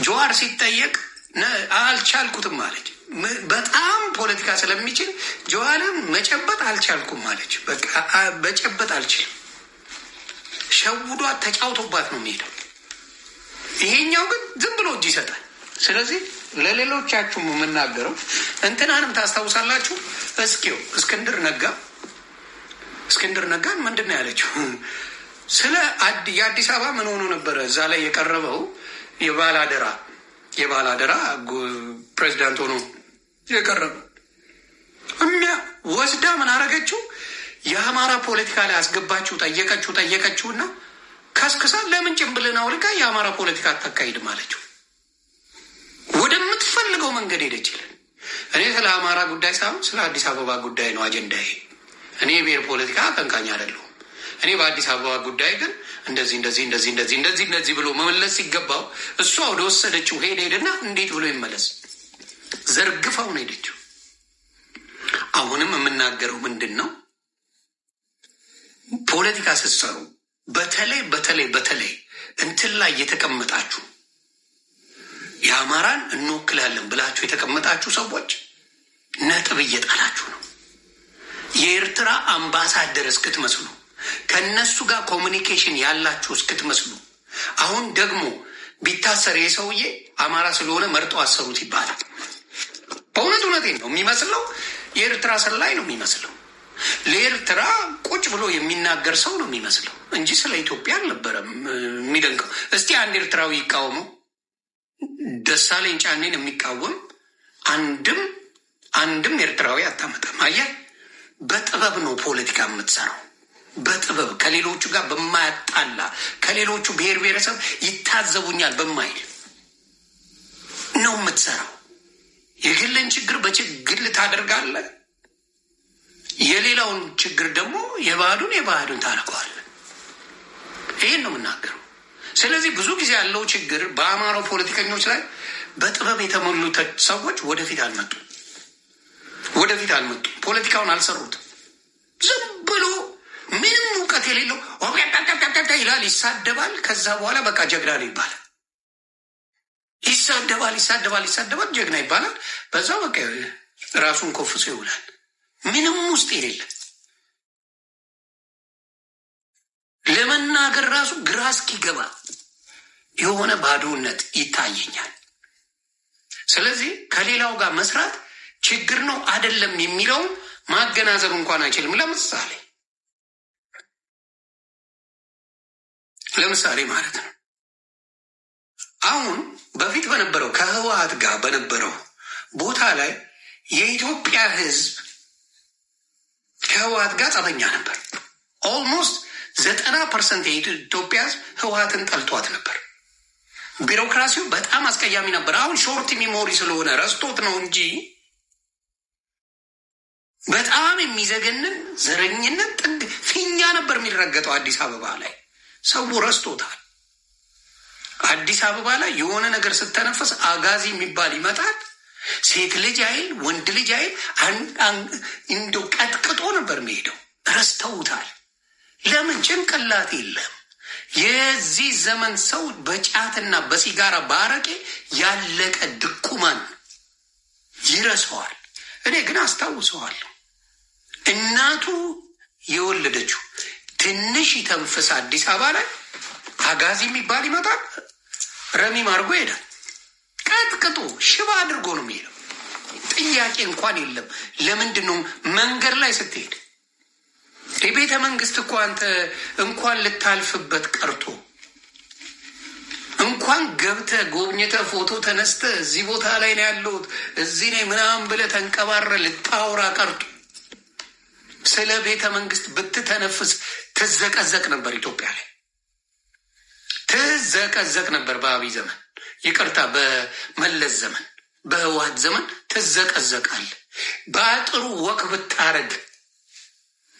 ጀዋር ሲጠየቅ አልቻልኩትም አለች። በጣም ፖለቲካ ስለሚችል ጀዋርን መጨበጥ አልቻልኩም አለች። በቃ መጨበጥ አልችልም። ሸውዷት ተጫውቶባት ነው የሚሄደው። ይሄኛው ግን ዝም ብሎ እጅ ይሰጣል። ስለዚህ ለሌሎቻችሁም የምናገረው እንትናንም ታስታውሳላችሁ። እስኪው እስክንድር ነጋ፣ እስክንድር ነጋን ምንድን ነው ያለችው? ስለ የአዲስ አበባ ምን ሆኖ ነበረ እዛ ላይ የቀረበው የባላደራ ፕሬዚዳንት ሆኖ የቀረበው እሚያ ወስዳ ምን አረገችው? የአማራ ፖለቲካ ላይ አስገባችው። ጠየቀችው ጠየቀችውና ከስክሳ ለምን ጭንብልን አውልቃ የአማራ ፖለቲካ አታካሂድም አለችው። ወደምትፈልገው መንገድ ሄደችልን። እኔ ስለ አማራ ጉዳይ ሳይሆን ስለ አዲስ አበባ ጉዳይ ነው አጀንዳዬ። እኔ የብሔር ፖለቲካ አቀንቃኝ አይደለሁም። እኔ በአዲስ አበባ ጉዳይ ግን እንደዚህ እንደዚህ እንደዚህ እንደዚህ እንደዚህ እንደዚህ ብሎ መመለስ ሲገባው እሷ ወደ ወሰደችው ሄደ ሄደና እንዴት ብሎ ይመለስ? ዘርግፋው ነው ሄደችው። አሁንም የምናገረው ምንድን ነው? ፖለቲካ ስትሰሩ በተለይ በተለይ በተለይ እንትን ላይ የተቀመጣችሁ፣ የአማራን እንወክላለን ብላችሁ የተቀመጣችሁ ሰዎች ነጥብ እየጣላችሁ ነው። የኤርትራ አምባሳደር እስክትመስሉ፣ ከነሱ ጋር communication ያላችሁ እስክትመስሉ፣ አሁን ደግሞ ቢታሰር የሰውዬ አማራ ስለሆነ መርጦ አሰሩት ይባላል። በእውነት እውነቴን ነው የሚመስለው። የኤርትራ ሰላይ ነው የሚመስለው። ለኤርትራ ቁጭ ብሎ የሚናገር ሰው ነው የሚመስለው እንጂ ስለ ኢትዮጵያ አልነበረም የሚደንቀው። እስቲ አንድ ኤርትራዊ ይቃወመው። ደሳለኝ ጫኔን የሚቃወም አንድም አንድም ኤርትራዊ አታመጣም። አየህ፣ በጥበብ ነው ፖለቲካ የምትሰራው። በጥበብ ከሌሎቹ ጋር በማያጣላ፣ ከሌሎቹ ብሔር ብሔረሰብ ይታዘቡኛል በማይል ነው የምትሰራው። የግልን ችግር በግል ታደርጋለህ። የሌላውን ችግር ደግሞ የባህዱን የባህዱን ታደርገዋለህ። ይህን ነው የምናገረው። ስለዚህ ብዙ ጊዜ ያለው ችግር በአማራው ፖለቲከኞች ላይ በጥበብ የተሞሉ ሰዎች ወደፊት አልመጡም፣ ወደፊት አልመጡም። ፖለቲካውን አልሰሩትም። ዝም ብሎ ምንም እውቀት የሌለው ይላል፣ ይሳደባል። ከዛ በኋላ በቃ ጀግና ነው ይባላል። ይሳደባል፣ ይሳደባል፣ ይሳደባል፣ ጀግና ይባላል። በዛው በቃ ራሱን ኮፍሶ ይውላል። ምንም ውስጥ የሌለ፣ ለመናገር ራሱ ግራ እስኪገባ የሆነ ባዶነት ይታየኛል። ስለዚህ ከሌላው ጋር መስራት ችግር ነው አይደለም የሚለውን ማገናዘብ እንኳን አይችልም። ለምሳሌ ማለት ነው፣ አሁን በፊት በነበረው ከህወሓት ጋር በነበረው ቦታ ላይ የኢትዮጵያ ሕዝብ ከህወሓት ጋር ጸበኛ ነበር። Almost 90% የኢትዮጵያ ሕዝብ ህወሓትን ጠልቷት ነበር። ቢሮክራሲው በጣም አስቀያሚ ነበር። አሁን short memory ስለሆነ ረስቶት ነው እንጂ በጣም የሚዘገንን ዘረኝነት ጥግ ፊኛ ነበር የሚረገጠው አዲስ አበባ ላይ። ሰው ረስቶታል። አዲስ አበባ ላይ የሆነ ነገር ስተነፈስ አጋዚ የሚባል ይመጣል። ሴት ልጅ አይል ወንድ ልጅ አይል እንደው ቀጥቅጦ ነበር የሚሄደው። ረስተውታል። ለምን? ጭንቅላት የለም። የዚህ ዘመን ሰው በጫትና በሲጋራ በአረቄ ያለቀ ድኩማን ይረሳዋል። እኔ ግን አስታውሰዋለሁ። እናቱ የወለደችው ትንሽ ይተንፍስ አዲስ አበባ ላይ አጋዚ የሚባል ይመጣል። ረሚም አድርጎ ይሄዳል። ቀጥቅጦ ሽባ አድርጎ ነው የሚሄደው። ጥያቄ እንኳን የለም። ለምንድን ነው መንገድ ላይ ስትሄድ የቤተ መንግስት እኮ አንተ እንኳን ልታልፍበት ቀርቶ እንኳን ገብተህ ጎብኝተህ ፎቶ ተነስተህ እዚህ ቦታ ላይ ነው ያለሁት እዚህ ነኝ ምናምን ብለህ ተንቀባረህ ልታወራ ቀርቶ ስለ ቤተ መንግስት ብትተነፍስ ትዘቀዘቅ ነበር። ኢትዮጵያ ላይ ትዘቀዘቅ ነበር። በአብይ ዘመን፣ ይቅርታ፣ በመለስ ዘመን፣ በህወሓት ዘመን ትዘቀዘቃል። በአጥሩ walk ብታረግ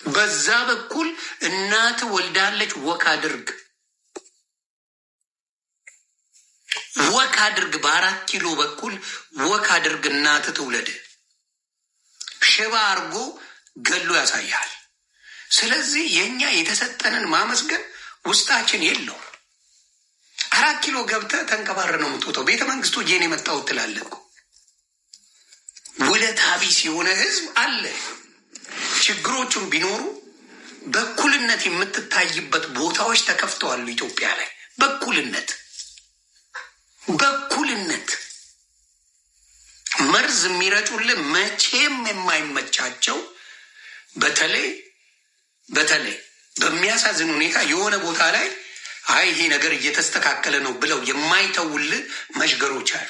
በዛ በኩል እናት ወልዳለች፣ walk አድርግ፣ walk አድርግ፣ በአራት ኪሎ በኩል walk አድርግ፣ እናት ትውለድ። ሽባ አድርጎ ገሎ ያሳያል። ስለዚህ የእኛ የተሰጠንን ማመስገን ውስጣችን የለውም። 4 ኪሎ ገብተህ ተንቀባረህ ነው የምትወጣው። ቤተ መንግስቱ ጄን የመጣሁት ትላለህ እኮ። ውለታ ቢስ የሆነ ህዝብ አለ። ችግሮቹም ቢኖሩ በእኩልነት የምትታይበት ቦታዎች ተከፍተዋል ኢትዮጵያ ላይ። በእኩልነት መርዝ የሚረጩልን መቼም የማይመቻቸው፣ በተለይ በተለይ በሚያሳዝን ሁኔታ የሆነ ቦታ ላይ አይ ይሄ ነገር እየተስተካከለ ነው ብለው የማይተውልህ መሽገሮች አሉ።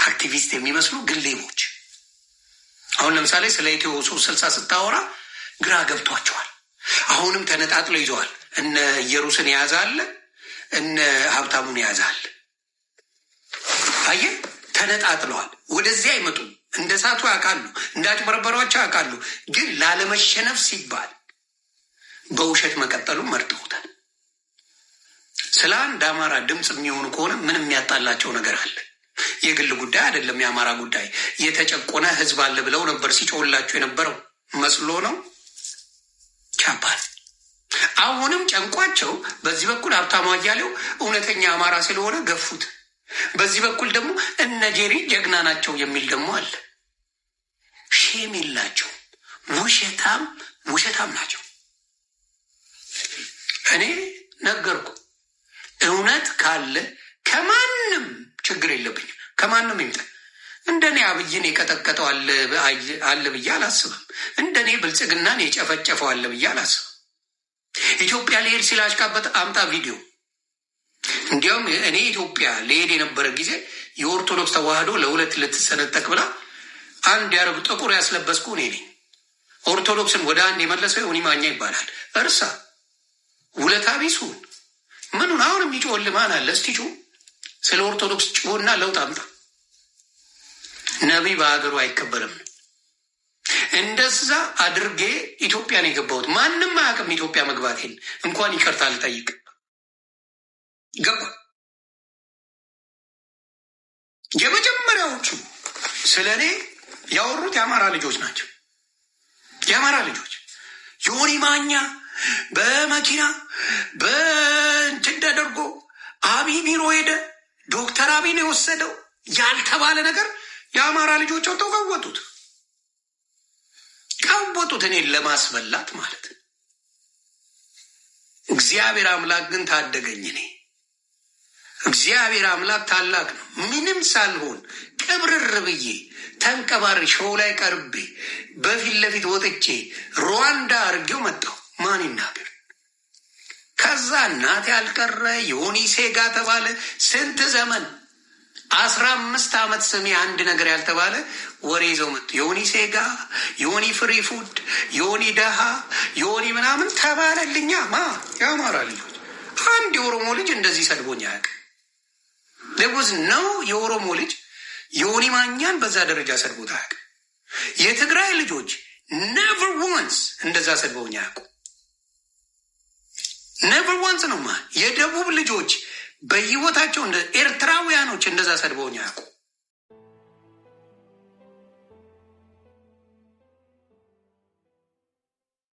አክቲቪስት የሚመስሉ ግን ሌቦች። አሁን ለምሳሌ ስለ ኢትዮ 360 ስታወራ ግራ ገብቷቸዋል። አሁንም ተነጣጥለው ይዘዋል። እነ ኢየሩስን የያዘ አለ፣ እነ ሀብታሙን የያዘ አለ። አየህ፣ ተነጣጥለዋል። ወደዚያ አይመጡም። እንደ ሳቱ ያውቃሉ፣ እንዳጭበረበሯቸው ያውቃሉ። ግን ላለመሸነፍ ሲባል በውሸት መቀጠሉ መርጠውታል። ስለ አንድ አማራ ድምፅ የሚሆኑ ከሆነ ምን የሚያጣላቸው ነገር አለ? የግል ጉዳይ አይደለም። የአማራ ጉዳይ የተጨቆነ ህዝብ አለ ብለው ነበር ሲጮህላቸው የነበረው፣ መስሎ ነው ቻፓል። አሁንም ጨንቋቸው በዚህ በኩል ሀብታሙ አያሌው እውነተኛ አማራ ስለሆነ ገፉት። በዚህ በኩል ደግሞ እነ ጄሪ ጀግና ናቸው የሚል ደግሞ አለ። Shame የላቸው። ውሸታም ውሸታም ናቸው። እኔ ነገርኩ። እውነት ካለ ከማንም ችግር የለብኝም። ከማንም ይምጣ። እንደኔ አብይን የቀጠቀጠው አለ ብዬ አላስብም። እንደኔ ብልጽግናን የጨፈጨፈው አለ ብዬ አላስብም። ኢትዮጵያ ልሄድ ሲል አሽቃበጥ፣ አምጣ ቪዲዮ። እንዲያውም እኔ ኢትዮጵያ ልሄድ የነበረ ጊዜ የኦርቶዶክስ ተዋህዶ ለሁለት ልትሰነጠቅ ብላ አንድ ያደረጉ ጥቁር ያስለበስኩ እኔ ነኝ። ኦርቶዶክስን ወደ አንድ የመለሰው ዮኒ ማኛ ይባላል። እርሳ ውለታ ቢሱን ምኑን አሁን የሚጮህልህ ማን አለ? እስቲ ጩህ። ስለ ኦርቶዶክስ ጩህና ለውጥ አምጣ። ነቢይ በሀገሩ አይከበርም። እንደዛ አድርጌ ኢትዮጵያን የገባሁት ማንም አያውቅም። ኢትዮጵያ መግባቴን እንኳን ይቅርታ አልጠይቅ ገባ። የመጀመሪያዎቹ ስለ እኔ ያወሩት የአማራ ልጆች ናቸው። የአማራ ልጆች ዮኒ ማኛ በመኪና በእንትን ተደርጎ አብይ ቢሮ ሄደ። ዶክተር አብይ ነው የወሰደው ያልተባለ ነገር የአማራ ልጆች ወጥተው ቀወጡት፣ ቀወጡት፣ እኔን ለማስበላት ማለት። እግዚአብሔር አምላክ ግን ታደገኝ። እኔ እግዚአብሔር አምላክ ታላቅ ነው። ምንም ሳልሆን ቅብርር ብዬ ተንቀባሪ show ላይ ቀርቤ በፊት ለፊት ወጥቼ ሩዋንዳ አድርጌው መጣሁ። ማን ይናገር? ከዛ እናቴ ያልቀረ ዮኒ ሴጋ ተባለ። ስንት ዘመን፣ 15 ዓመት ስሜ አንድ ነገር ያልተባለ ወሬ ይዘው መጡ። ዮኒ ሴጋ፣ ዮኒ free food፣ ዮኒ ደሃ፣ ዮኒ ምናምን ተባለልኛ። ማ የአማራ ልጆች። አንድ የኦሮሞ ልጅ እንደዚህ ሰድቦኝ አያውቅም። ለጎዝ ነው። የኦሮሞ ልጅ ዮኒ ማኛን በዛ ደረጃ ሰድቦት አያውቅም። የትግራይ ልጆች never once እንደዛ ሰድበውኝ አያውቁም። Never once ነው ማ የደቡብ ልጆች በህይወታቸው እንደ ኤርትራውያኖች እንደዛ ሰድበውኝ አያውቁም።